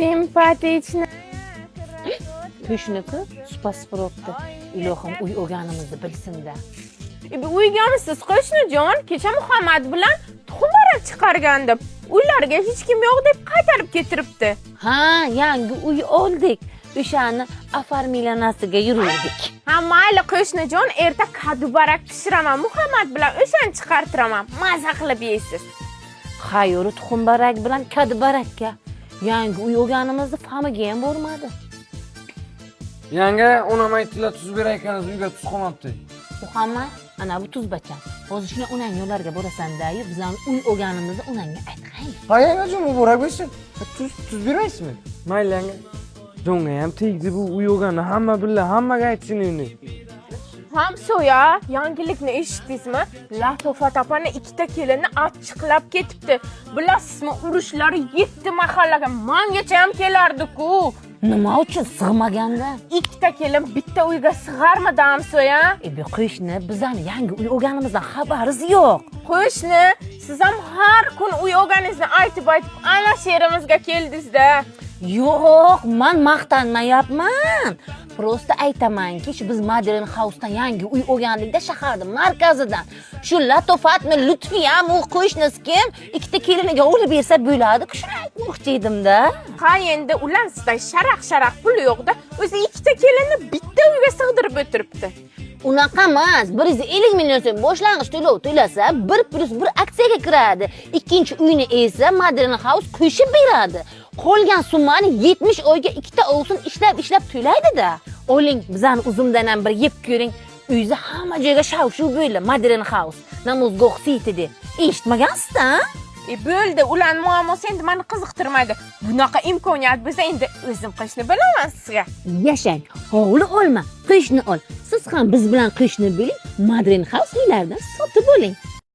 Симпатичная. Qo'shni-ku supa supuribdi. Ilohim, uy olganimizni bilsin-da. Uygamisiz, qo'shnijon? Kecha Muhammad bilan tuxum barak chiqargandim. Uylariga hech kim yo'q deb qaytarib ketiribdi. Ha, yangi uy oldik. O'shani оформления siga yuruvdik. Ha, mayli, qo'shnijon, erta kadu barak pishiraman. Muhammad bilan o'shani chiqartiraman. Maza qilib yeysiz. Xayoli tuxum barak bilan kadi barakka. Yangi uy olganimizni famiga ham bormadi. Yanga, onam aytdilar, tuz berayotganingiz, uyga tuz qolmabdi. Muhammad, ana bu tuzbacham. Hozir shuni onang yo'llarga borasan-da, bizlarni uy olganimizni onangga aytg'ay. Ha, yangajon, muborak bo'lsin. Tuz bermaysizmi? Mayli, yanga. Jonga ham tegdi bu uy olgani, hamma bildi, hammaga aytsin endi. Hamsoya, yangilikni eshitdingizmi? Latofat opani ikkita kelini achchiqlab ketibdi. Bilasizmi, urushlari yetti mahallaga, mangacha ham kelardi-ku. Nima uchun sig'maganda? Ikkita kelin bitta uyga sig'armidi, hamsoya? E, bu qo'shni, bizlarni yangi uy olganimizdan xabarimiz yo'q. Qo'shni, siz ham har kun uy olganingizni aytib aytib ana she'rimizga keldingizda. Yo'q, man maqtanmayapman. Просто aytamanki, shu biz Modern House'dan yangi uy olganlikda, shaharning markazidan. Shu Latofatmi, Lutfiyam, u qo'shnisi kim, ikkita keliniga olib bersa bo'ladi. Shuni aytmoqchi edimda. Ha, endi ular sizdan sharaq sharaq puli yo'qda, o'zi ikkita kelinni bitta uyga sig'dirib o'tiribdi. Unaqa emas. 150 million so'm boshlang'ich to'lov to'lasa, 1+1 aksiyaga kiradi. Ikkinchi uyni esa Modern House qo'shib beradi. Qolgan summani 70 oyga ikkita ovsin ishlab ishlab to'laydi-da. Oling, bizani uzumdan ham bir yeb ko'ring. Uyda hamma joyga shav-shuv bo'ldi. Modern House, Namozgoh City'de. Eshitmagansiz-da? E, bo'ldi, ularni muammosi endi mani qiziqtirmaydi. Bunaqa imkoniyat bo'lsa, endi o'zim qilishni bilaman sizga. Yashang. Hovli olma, qo'shni ol. Siz ham biz bilan qo'shni bo'ling, Modern House uylaridan sotib oling.